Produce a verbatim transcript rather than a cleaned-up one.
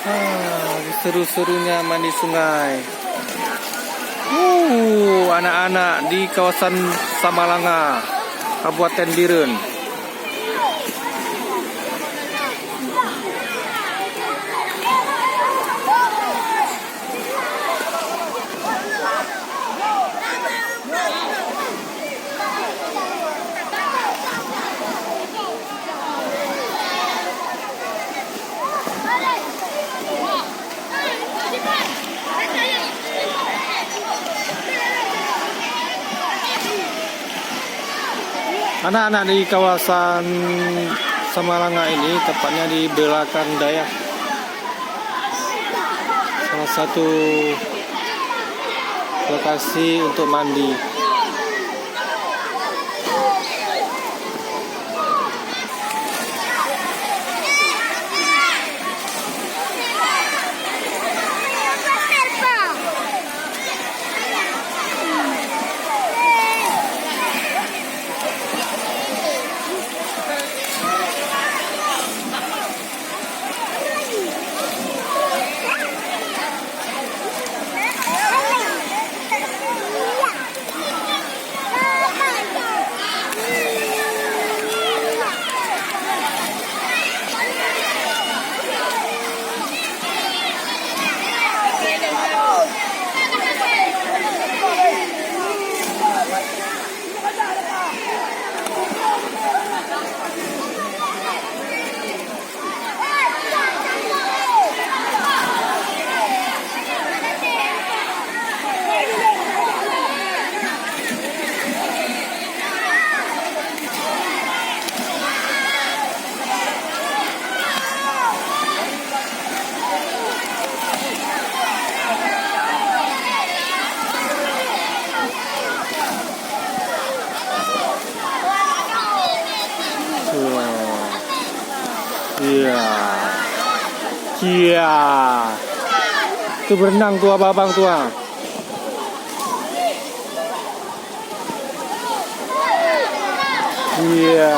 Ah, seru-serunya mandi sungai. Uh, anak-anak di kawasan Samalanga, Kabupaten Bireuen. Anak-anak di kawasan Samalanga ini tepatnya di belakang dayah, salah satu lokasi untuk mandi. Wah. Iya. Iya. Tu berenang tu abang-abang tu, ah. Iya.